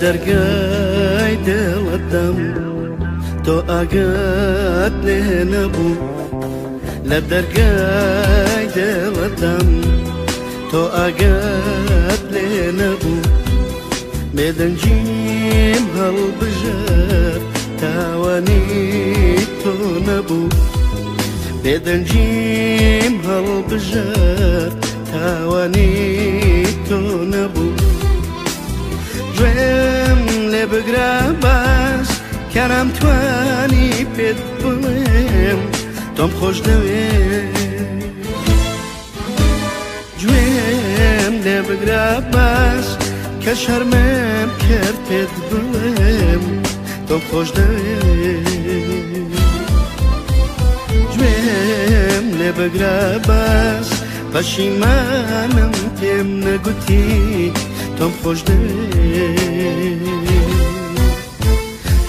دەرگای دڵتدام تۆ ئاگات لێ نەبوو لە دەرگای دڵتدام تۆ ئاگات لێ نەبوو بێدەنگیم هەڵبژارد تاوانی تۆ نەبوو بێدەنگیم هەڵبژارد تاوانی تۆ نەبوو گوێم لێ بگرە باش کە نامتوانی پێت بڵێم تۆم خۆش دەوێ گوێم لێ بگرە باش کە شەرمم کرد پێت بڵێم تۆم خۆش دەوێ گوێم لێ بگرە باش پەشیمانم پێم نەگوتی تۆم خۆش دەوێ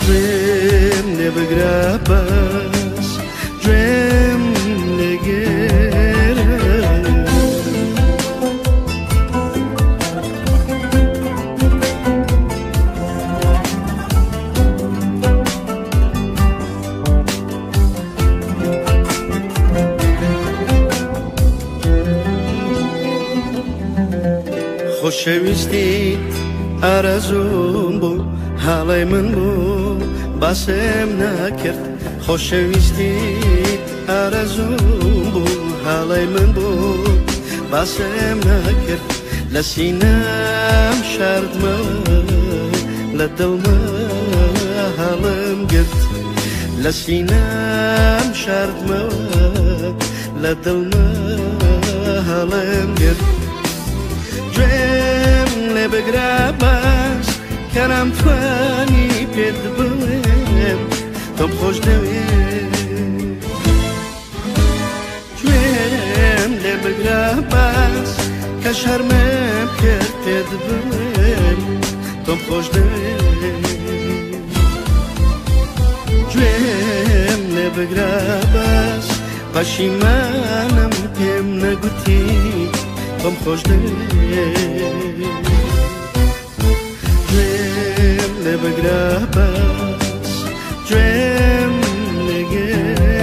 گوێم لێ بگرە باش گوێم لێ گرە. خۆشەویستیت ئارەزووم بوو هاڵی من بوو باسم نەکرد خۆشەویستیت ئارەزووم بوو هاڵی من بوو باسم نەکرد لە سینەم شاردمەوە لە دڵمە هەڵم گرت لە سینەم شاردمەوە لە دڵمە هەڵم گرت گوێم لێ بگرە باش کە نامتوانی پێت بڵێم تۆم خۆش دەوێ گوێم لێ بگرە باش کە شەرمم کرد پێت بڵێم تۆم خۆش دەوێ گوێم لێ بگرە باش پەشیمانم پێم نەگوتی تۆم خۆش دەوێ گوێم لێ بگرە باش گوێم لێ گرە.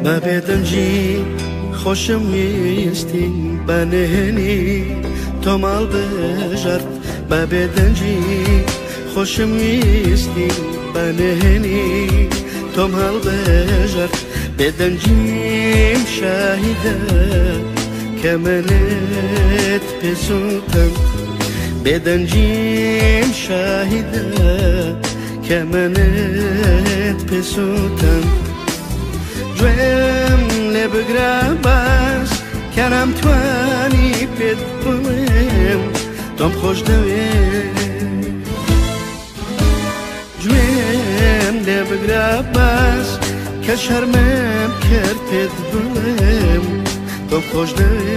بە بێدەنگی خۆشم ویستی بە نهێنی تۆم هەڵبژارد بە بێدەنگی خۆشم ویستی بە نهێنی تۆم هەڵبژارد بێدەنگیم شاهیدە کە منت پێسوتم بێدەنگیم شاهیدە کە منت پێسوتم گوێم لێ بگرە باش کە نامتوانی پێت بڵێم تۆم خۆش دەوێ گوێم لێ بگرە باش کە شەرمم کرد پێت بڵێم تۆم خۆش دەوێ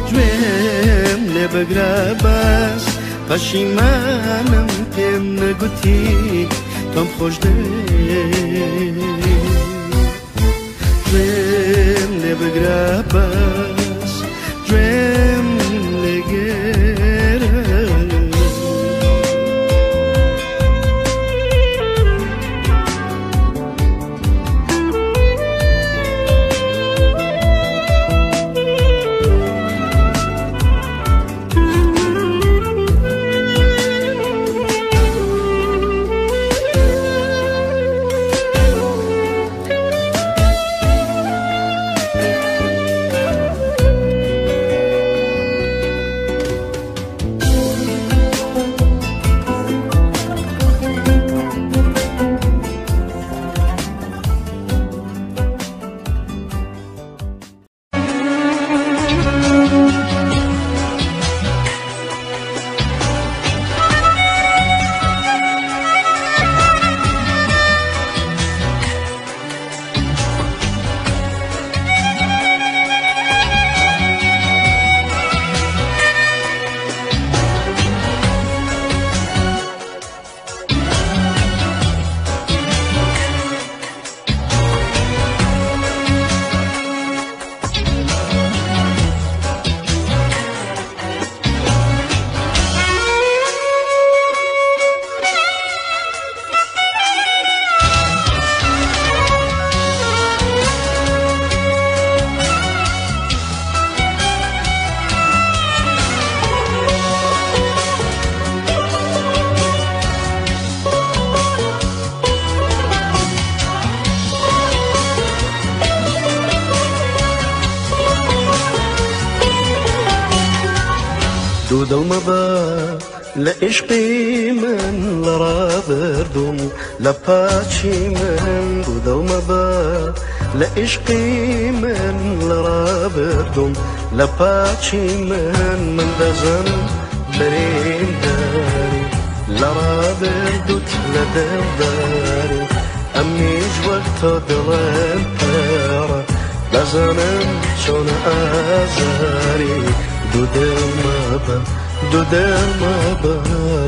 گوێم لێ بگرە باش پەشیمانم پێم نەگوتی تۆم خۆش دەوێ گوێم لێ بگرە باش گوێم لێ گرە. Thank you. دوو دڵ مەبە لە عیشقی من لە ڕابردووم لە پاچی من. دوو دڵ مەبە لە عیشقی من لە ڕابردووم لە پاچی من. من دەزانم برینداری لە ڕابردووت لە دڵداری، ئەمنیش وەک تۆ دڵم پڕە دەزانم چۆنە ئازاری. دوو دڵ مەبە، دوو دڵ مەبە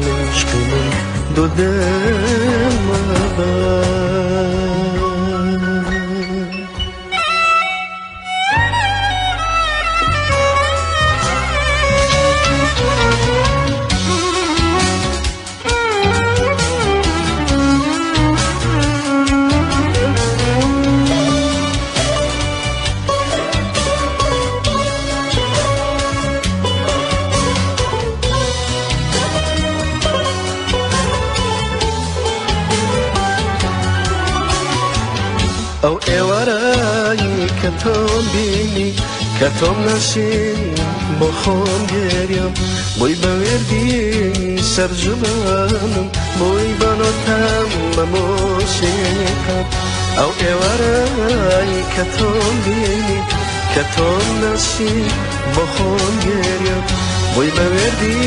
لە عیشقی من، دوو دڵ مەبە. ئەو ئێوارایی کە تۆم بینی کە تۆم ناسین بۆ خۆم گریام، بۆی بە وێردی سەر زبانم، بۆی بە نۆتەم بە مۆسیقا. ئەو ئێوارایی کە تۆم بینی کە تۆم ناسی بۆ خۆم گریام، بۆی بە وێردی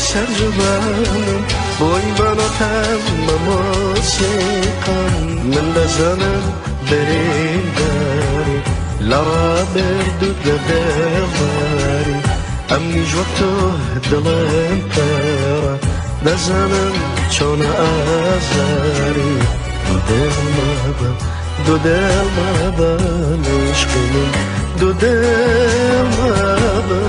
سەر زبانم، بۆی بە نۆتەم بە مۆسیقا. من دەزانم برینداری لە ڕابردووت لە دڵداری، ئەمنیش وەک تۆ دڵم پڕە دەزانم چۆنە ئازاری. دوو دڵ مەبە، دوو دڵ مەبە لە عیشقی من، دوو دڵ مەبە.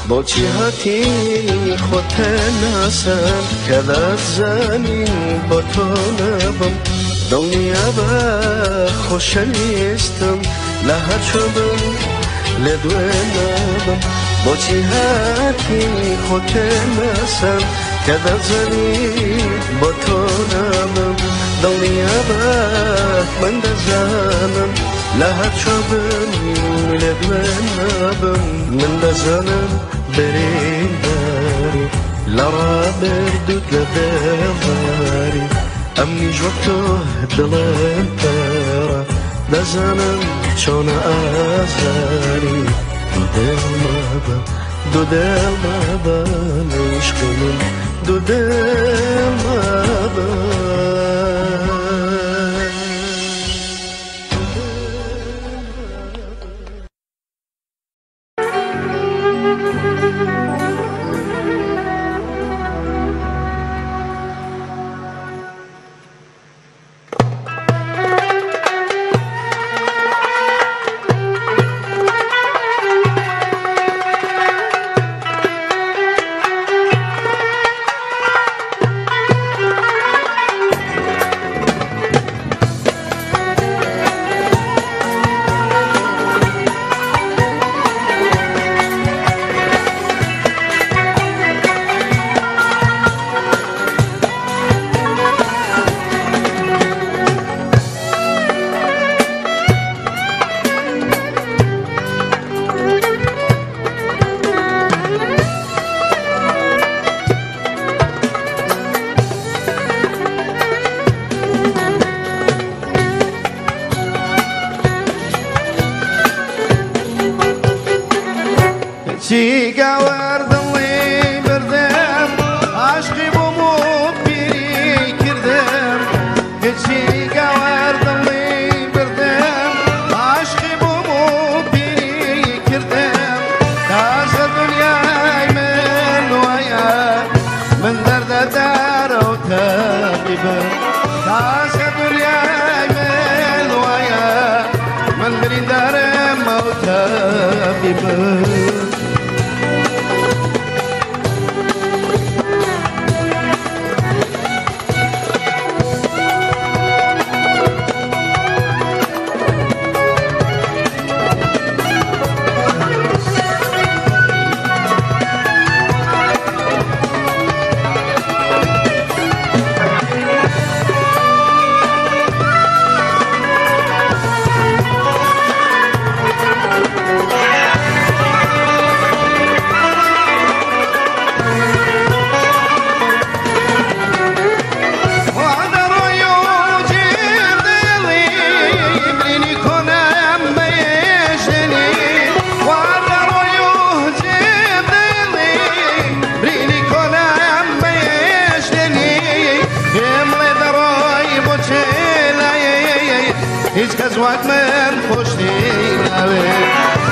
بۆچی هاتی خۆتە ناسم کە دەزانی بۆ تۆ نەبم، دڵنیا بە خۆشەویستم لە هەرچۆ بم لێ دوێ نابم. بۆچی هاتی خۆتە ناسم کە دەزانی بۆ تۆ نابم، دڵنیا بە من دەزانم لە هەرچۆ بم لێ دوێ نابم. من دەزانم برینداری لە ڕابردووت لە دڵداری، ئەمنیش وەک تۆ دڵم پڕە دەزانم چۆنە ئازاری. دوو دڵ مەبە، دوو دڵ مەبە لە عیشقی من، دوو دڵ مەبە. من بریندارم موتە ببم. هیچ کەس وەک من خۆشی ناوێ.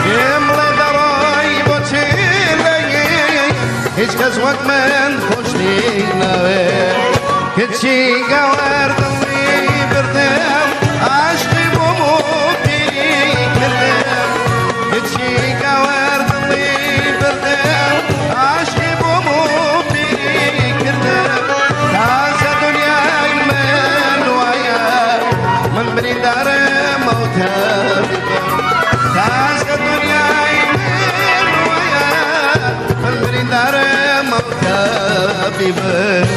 پێم بڵێ دەڕۆی بۆچی هیچ کەس وەک من خۆشی ناوێ. کچی گەوەر دڵی بردم، عاشقی بووم و پیری کردم. کچی گەوەر دڵی بردم، عاشقی بووم و پیری کردم. تازە دنیای من وایە، من بریندارم ئەو تەبیبم. تازە دنیای من وایە، من بریندارم ئەو تەبیبم.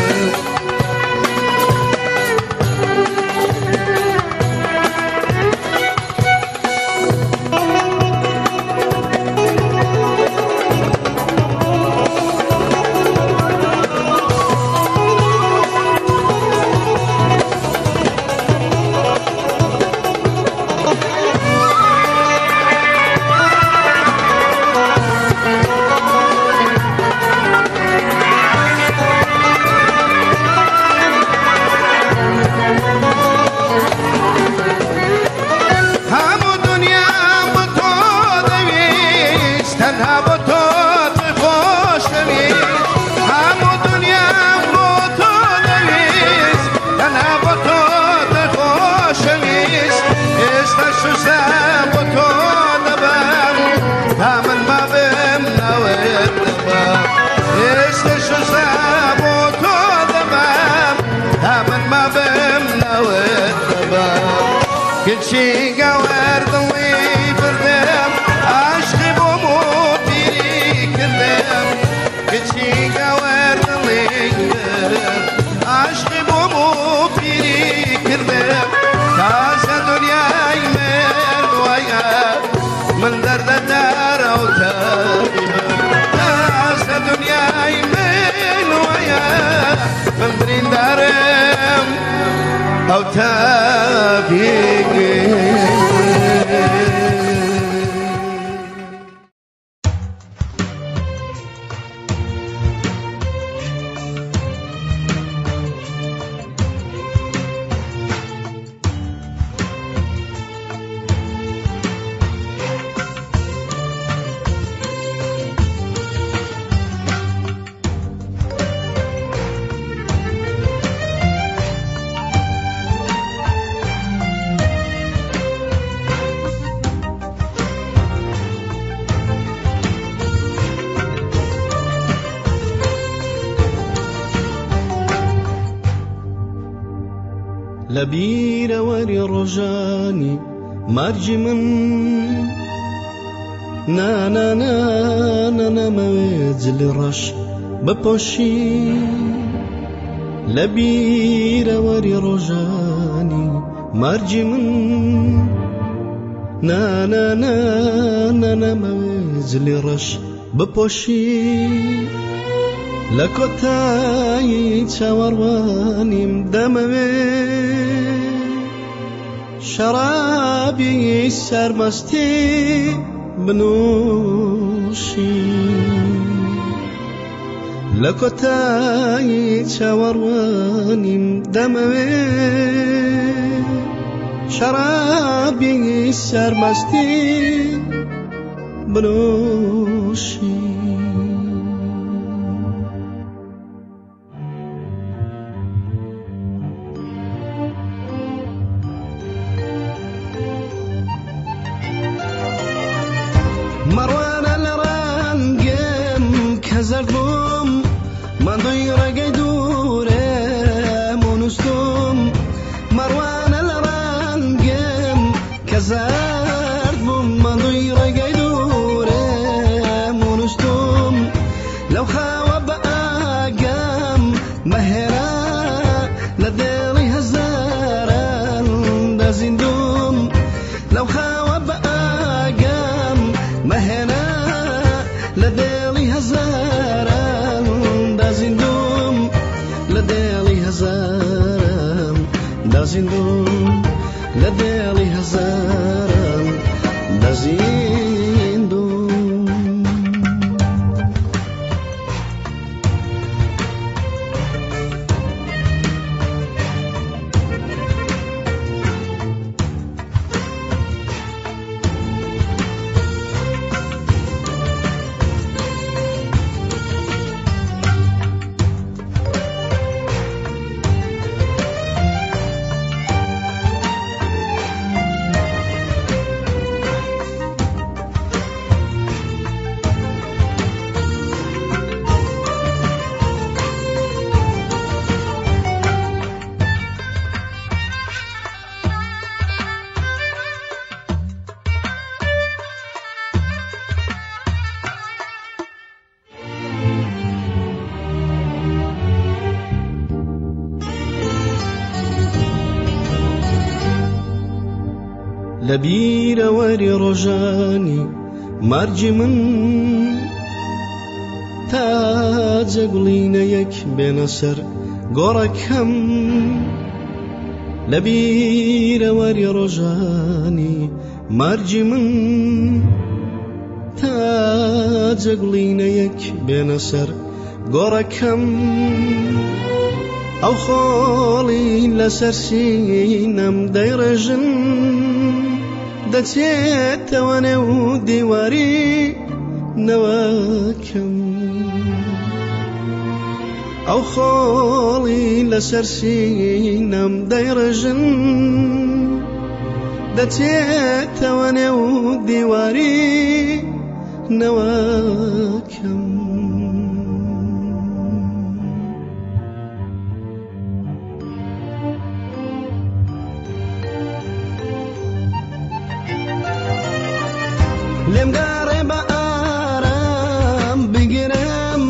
هەموو دنیا بۆ تۆ دەویست، تەنها بۆ تۆ خۆش دەویست. هەموو دنیا بۆ تۆ دەویست، تەنها بۆ تۆ خۆش دەویست. ئێستا شوشە بۆ تۆ دەبەم، تا من مابم ناوت دەبەم. ئێستا شوشە بۆ تۆ دەبەم، تا من مابم ناوت دەبەم. کچی گەوەر دڵی بردم، عاشقی بووم و پیری کردم. کچی گەوەر دڵی بردم، عاشقی بووم و پیری کردم. تازە دنیای من وایە، من دەردەدارە و تەبیبم. تازە دنیای من وایە، من بریندارم ئەو تەبیبم. لە بیرەوەری ڕۆژانی مەرجی من، نانانانە نەمەوێ جلی ڕەش بپۆشی. لە بیرەوەری ڕۆژانی مەرجی من، نانانانە نەمەوێ جلی ڕەش بپۆشی. لە کۆتایی چاوەڕوانیم دەمەوێ شەرابی سەرمەستی بنووشی. لە کۆتایی چاوەڕوانیم دەمەوێ شەرابی سەرمەستی بنووشی. مەڕوانە لە ڕەنگم کە زەرد بووم، ماندووی ڕێگەی دوورم و نووستم. مەڕوانە لە ڕەنگم کە زەرد بووم، ماندووی ڕێگەی دوورم و نووستم. لەو خاوە بە ئاگام مەهێرا، لە دڵی هەزاران دەزیندوم. لەو خاوە بە ئاگام مەهێنا، لە دڵی هەزاران دەزیندوم. لە دڵی هەزاران دەزیندوم، لە دڵی هەزاران دەزیندوم. لە بیرەوەری ڕۆژانی مەرگی من تاجە گوڵینە یەک بێنە سەر گۆڕەکەم لە بیرەوەری ڕۆژانی مەرگی من تاجە گوڵینە یەک بێنە سەر گۆڕەکەم ئەو خۆڵی لەسەر سینەم دەیڕێژن دەچێتەوە نێو دیواری نەوەکەم ئەو خۆڵی لەسەر سینەم دەیڕێژن دەچێتەوە نێو دیواری نەوەکەم. لێم گەڕێ بە ئارام بگرم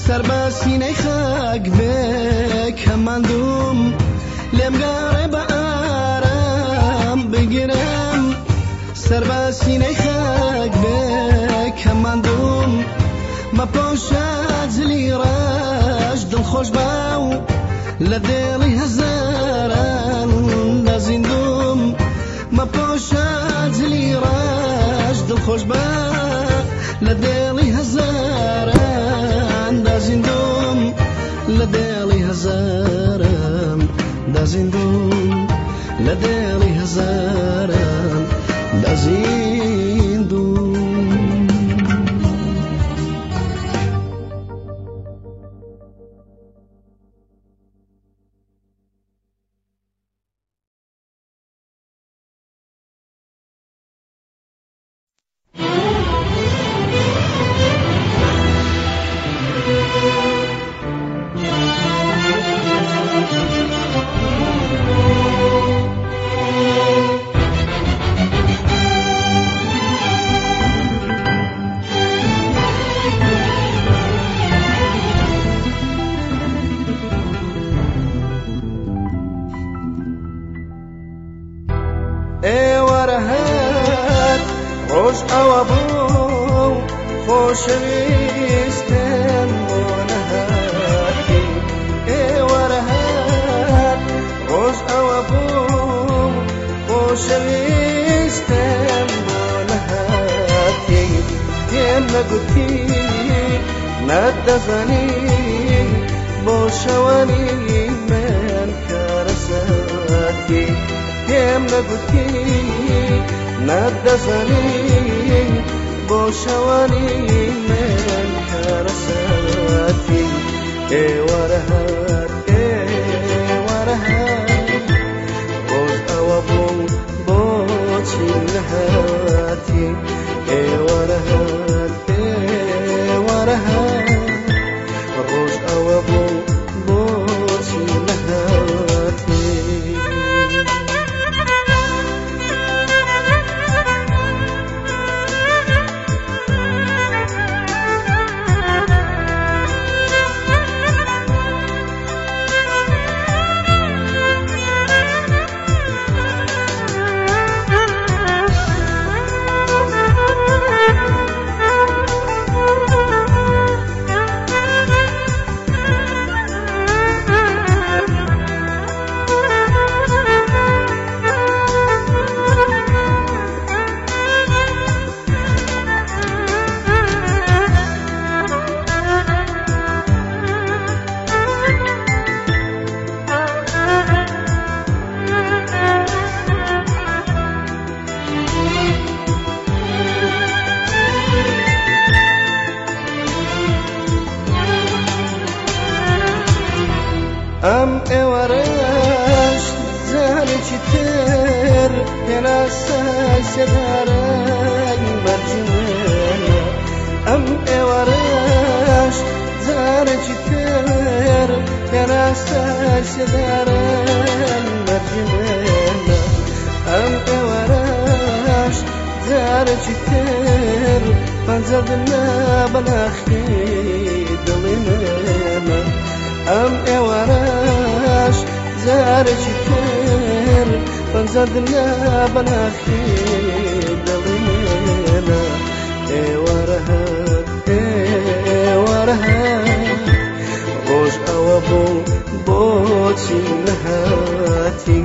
سەر بە سینەی خاک بێ کە ماندووم لێم گەڕێ بە ئارام بگرم سەر بە سینەی خاک بێ کە ماندووم مەپۆشە جلی ڕەش دڵخۆش باو لە دێڵی هەزاران دا زیندووم مەپۆشە جلی ڕەش دڵخۆش بە لە دێڵی هەزاران دا زیندووم لە دێڵی هەزاران دا زیندووم لە دێڵی هەزاران دا زیندووم. ئێوارە هات ڕۆژ ئەوە بوو خۆشەویستم بۆ نەهاتی ئێوارە هات ڕۆژ ئەوە بوو خۆشەویستم بۆ نەهاتی پێم نەگوتی نەتدەزانی بۆ شەوانی من کارەساتی پێم نەگوتی نەتدەزانی بۆ شەوانی من کارەساتی ئێوارە هات ئێوارە هات ڕۆژ ئەوە بوو بۆچی نەهاتی ئێوارە هات ئێوارە هات ڕۆژ ئەوە بوو بۆچی نەهاتی. ئەم ئێوارەش جارێکی تر پێناسای سێدارەی مەرگی منە ئەم ئێوارەش جارێکی تر پێناسای سێدارەی مەرگی منە ئەم ئێوارەش جارێکی تر پەنجەردنە بەناخی دڵی منە ئەم ئێوارەش جارێکی تر خەنجەر لە بەناخی دڵی منە. ئێوارە هات، ئێوارە هات، ڕۆژ ئەوە بوو بۆچی نەهاتی؟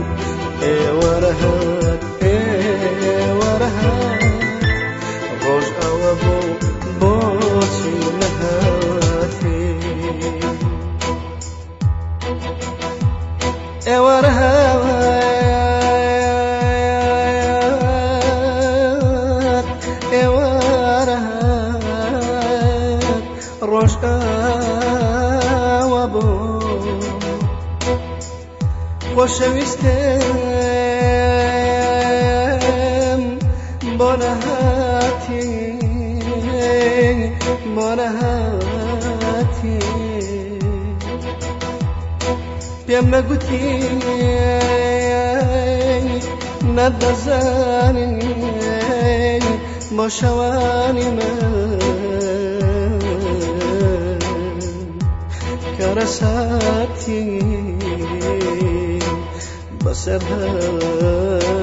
ئێوارە هات، ئێوارە هات، ڕۆژ ئەوە بوو بۆچی نەهاتی؟ ئێوارە هات، ئێوارە هات، ڕۆژ ئاوە بوو خۆشەویستم بۆ نەهاتی، بۆ نەهاتی؟ پێم نەگوتی، نەدەزانی بۆ شەوانی من کارەساتی بەسەر هاتی.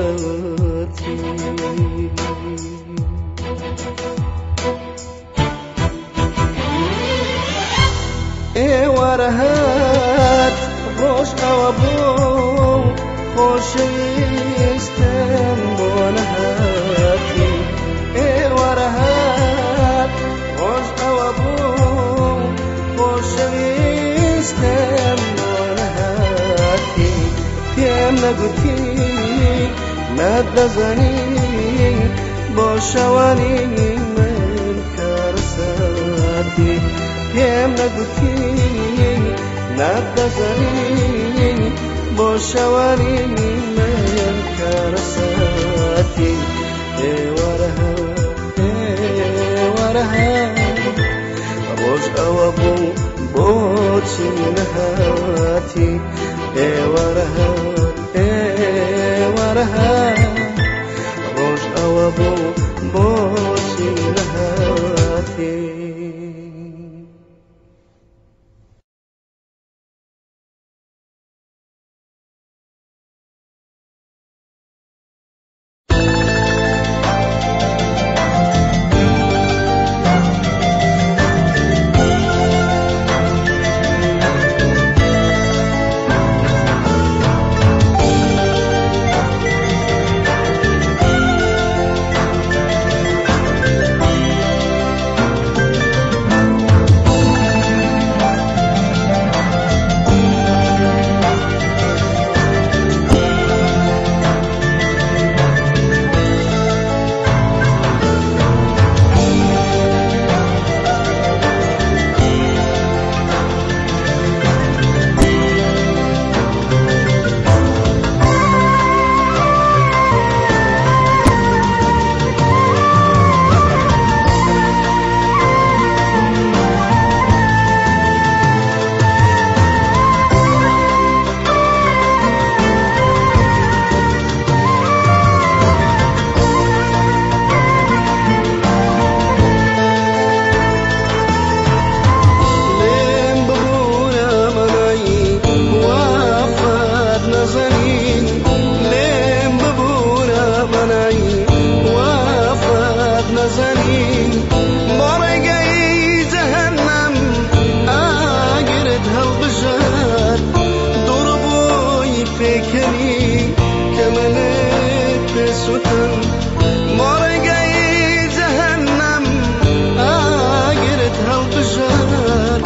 ئێوارە هات، ڕۆژ ئەوە بوو خۆشەویستم بۆ نەهاتی؟ ئێوارە هات، ڕۆژ ئەوە بوو خۆشەویستم بۆ نەهاتی؟ پێم نەگوتی، نەدەزانی بۆ شەوانی من کارەساتی. پێم نەگوتی، نەدەزانی بۆ شەوانی من کارەساتی. ئێوارە هات، ئێوارە هات، ڕۆژ ئەوە بوو بۆچی نەهاتی؟ ئێوارە هات، ئێوارە هات، ڕۆژ ئەوە بوو بۆچی نەهاتی؟ لێم ببوورە مەنای وافات نەزەنین، لێم ببوورە مەنای وافات نەزەنین. بۆ ڕێگەی جەهەنەم ئاگرت هەڵبژارد، دوڕ بووی پێکەنی کە منت پێسوتن. بۆ ڕێگەی جەهەنەم ئاگرت هەڵبژارد،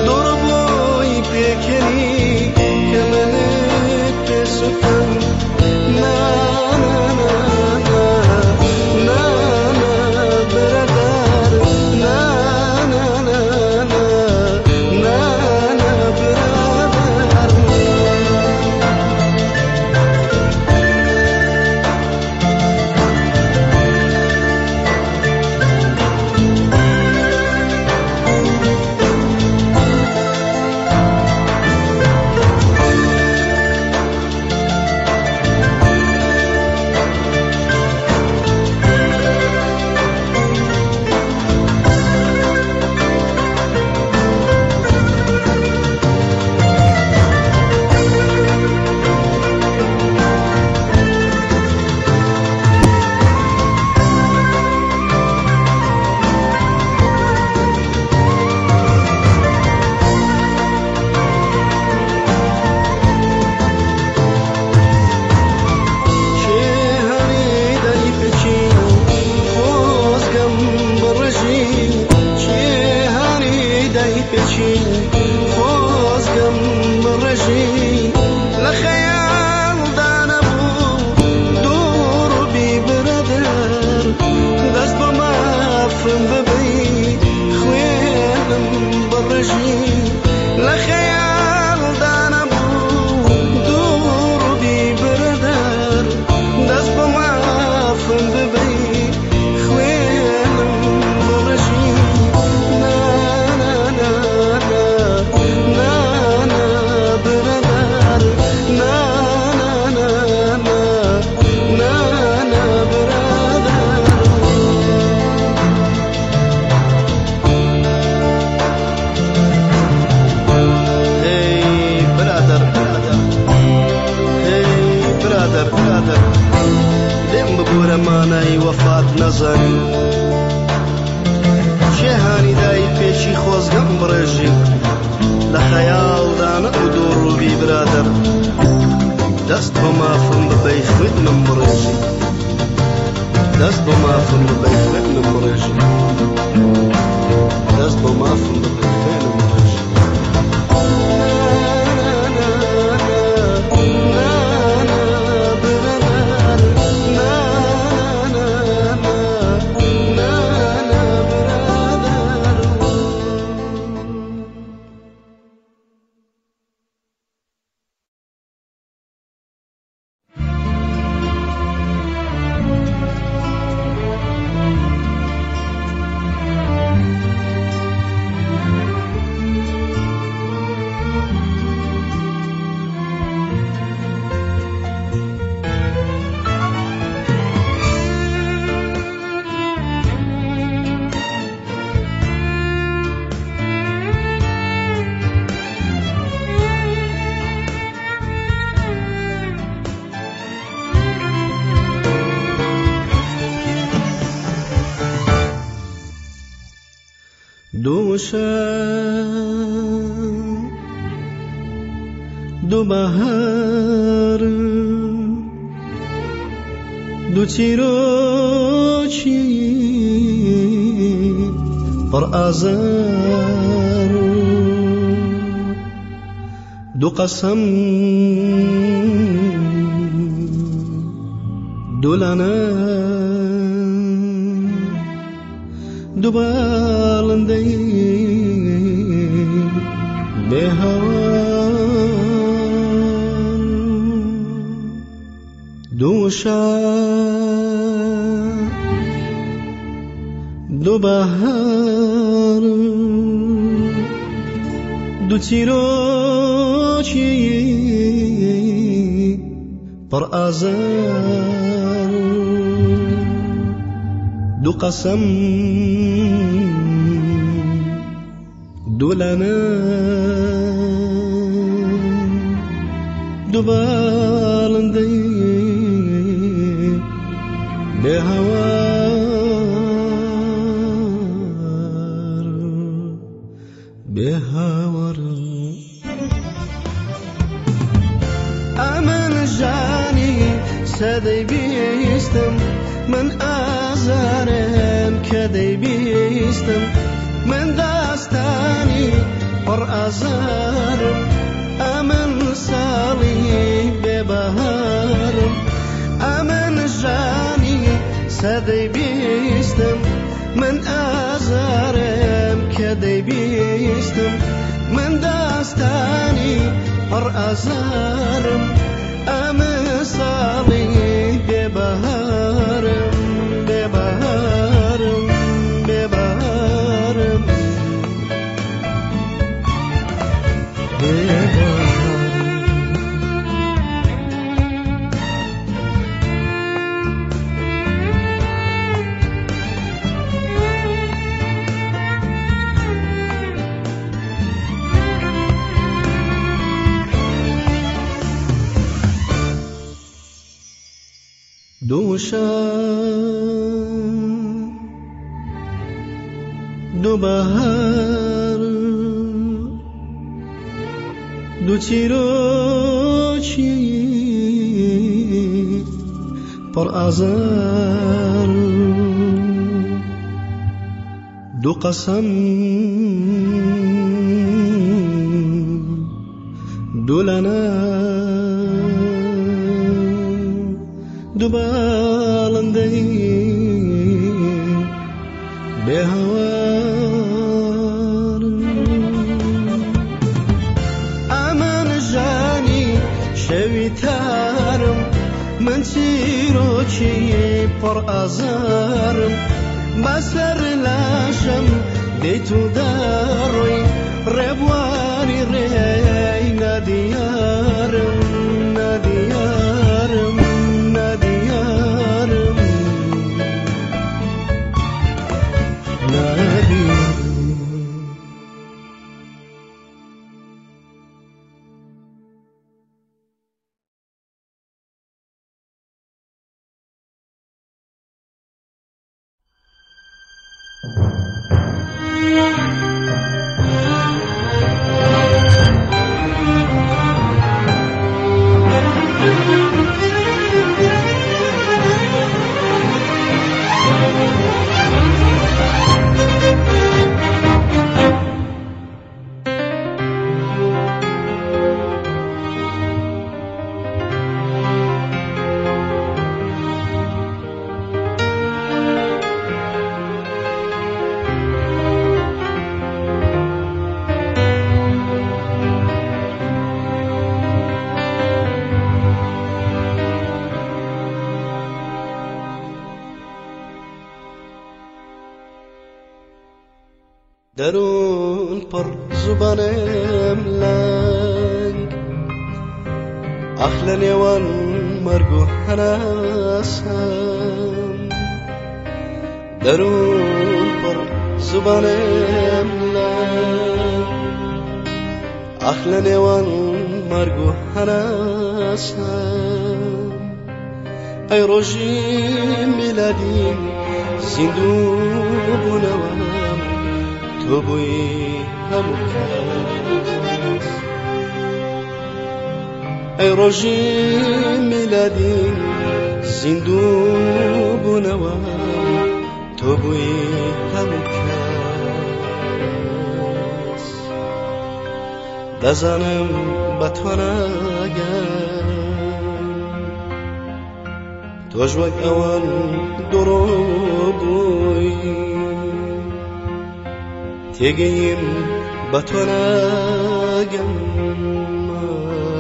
دوڕ بووی پێکەنی کە منت پێسوتن. نا نا نا نا نا نا برادر، نا نا نا نا نا نا برادر. برادەر لێم ببورە مانای وەفات نەزانی کێ هانی دای پێشی خۆزگەم بڕێژی لە خەیاڵدا نەبوو دووڕووبی برادەر دەست بۆ مافم ببەی خوێنم بڕێژی دەست بۆ مافم ببەی خوێنم بڕێژی دەست بۆ مافم ببەی خوێنم بڕێژی. دوو شەو دوو بەهار دوو چیرۆکی پڕ ئازار دوو قەسەم دوو لانە دوو باڵندەی بێ هاوار دوو شار دوو بەهار دوو چیرۆکی پڕ ئازار دوو قەسەم دوو لانە دوو باڵندەی بێ هاوار بێ هاوار. ئەمن ژانی سەدەی بیستم من ئازارم کە دەیبیستم من داستانی پڕ ئازارم ئەمن ساڵی بێبەهارم ئەمن ژانی سەدەی بیستم من ئازارم کە دەیبیستم من داستانی پڕ ئازارم ئەمن ساڵی بێبەهارم بێبەهارم بێبەهارم بێبەهارم. دوو شەو دوو بەهار دوو چیرۆکی پڕ ئازار دوو قەسەم دوو لانە دوو باڵندەی بێ هاوار ئەمن ژانی شەوی تارم من چیرۆکی پڕ ئازارم بەسەر لاشم دێت و دەڕۆی ڕێبواری ڕێی نادیارم نادیارم نادیارم نادیارم. دەروون پڕ زوبانم لەنگ، ئاخ لە نێوان مەرگ و هەناسەم. دەروون پڕ زوبانم لەنگ، ئاخ لە نێوان مەرگ و هەناسەم. ئەی ڕۆژی میلادی زیندوو بوونەوەم، تۆ بووی هەموو کەس. ئەی ڕۆژی میلادی زیندوو بوونەوەم، تۆ بووی هەموو کەس. دەزانم بە تۆ ناگەم، تۆش وەک ئەوان دوڕۆ بووی. تێگەیم بە تۆ ناگەم،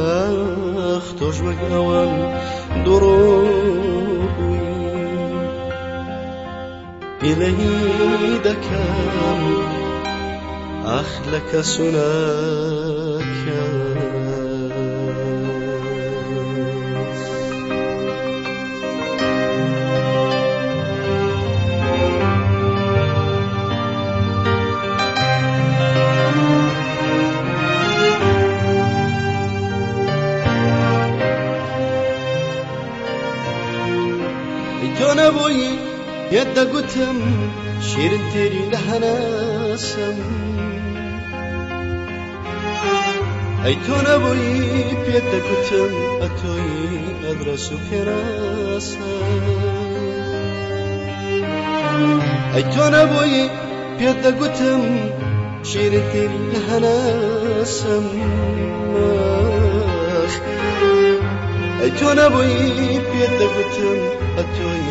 ئاخ تۆش وەک ئەوان دوڕۆ بووی. گلەیی دەکەم ئاخ لە کەس و ناکەس. تۆ نەبووی پێت دەگوتم شیرنتری لە هەناسم. ئەی تۆ نەبووی پێت دەگوتم ئەتۆی ئەدرەس و پێناسم. ئەی تۆ نەبووی پێت دەگوتم شیرنتری لە هەناسم. ئەی تۆ نەبووی پێت دەگوتم ئەتۆی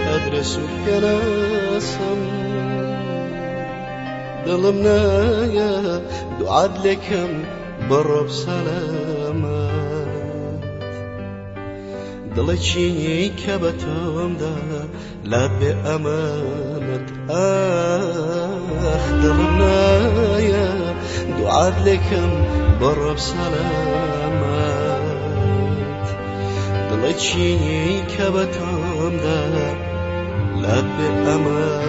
ئەدرەس و پێناسم. دڵم نایە دوعات لێکەم بڕۆ سەلامەت، دڵێکی کە بە تۆمدا لات بێ ئەمانەت. ئاخ دڵم نایە دوعات لێکەم بڕۆ سەلامەت، دڵێکی کە بە تۆمدا لات بێ ئەمانەت.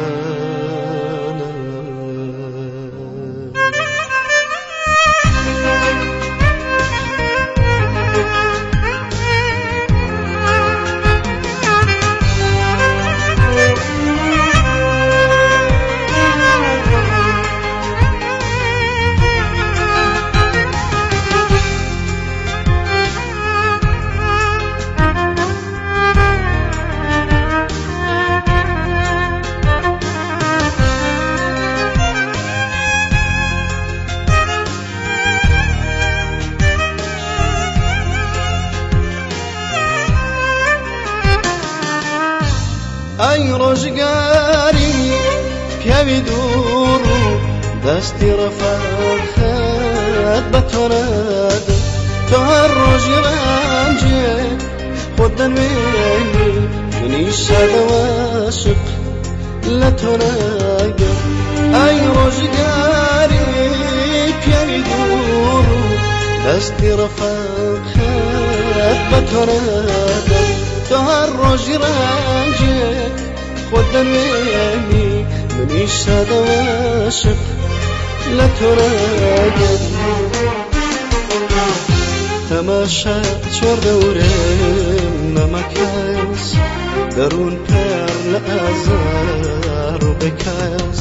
ئەی ڕۆژگاری پیاوی دوور و دەستی ڕەفاقەت بە تۆ نادەم، تۆ هەر ڕۆژی ڕەنجێ خۆت دەنوێنی، منیش سادەواشق لە تۆ ناگەم. ئەی ڕۆژگاری پیاوی دوور و دەستی ڕەفاقەت بە تۆ نادەم، تۆ هەر ڕۆژی ڕەنجێ خۆت دەنوێنی، منیش سادەواشق لە تۆ ناگەم. تەماشا چۆر دەورێم نەمەکەس، دەروون پێر لە ئازار و بێکەس.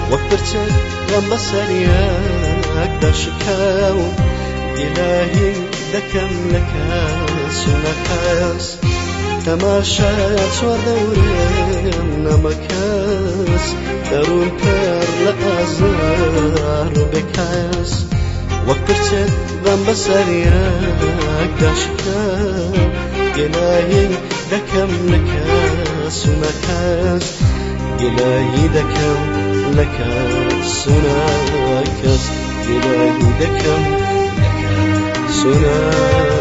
وەک پرچێک غەم بەسەریەک دەشکاو، ئیلاهی دەکەم لە کەس کەس و نەکەس تەماشا چوار دەورێم نەمەکەس دەروون پڕ لە ئازار و بێکەس وەک پرچێت غەم بەسەریەکدا شکا گلایی دەکەم لە کەس و نەکەس گلایی دەکەم لە کەس و نەکەس گلایی دەکەم لە کەس و نەکەس.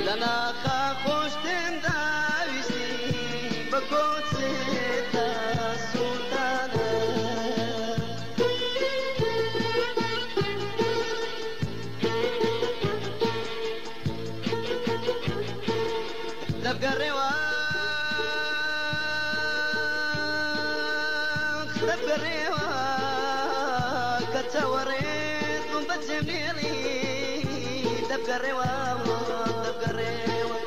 لە ناخا خۆشتم داویستی بە کۆچێتە سوڵتانە. دەبگەڕێوە دەبگەڕێوە کە چاوەڕێت بووم بەجێم نێڵی. دەبگەڕێوە دەبگەڕێوە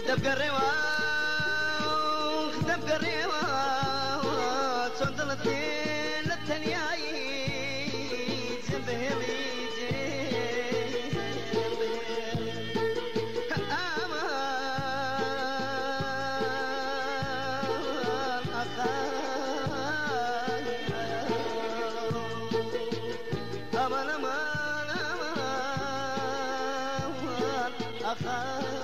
دەبگەڕێوە دەبگەڕێوە، چۆن دڵت لێ لە تەنیایی جێم بهێڵی، جێم بهێڵی. ئامان ئاخای، ئامان ئامان ئامان ئاخای.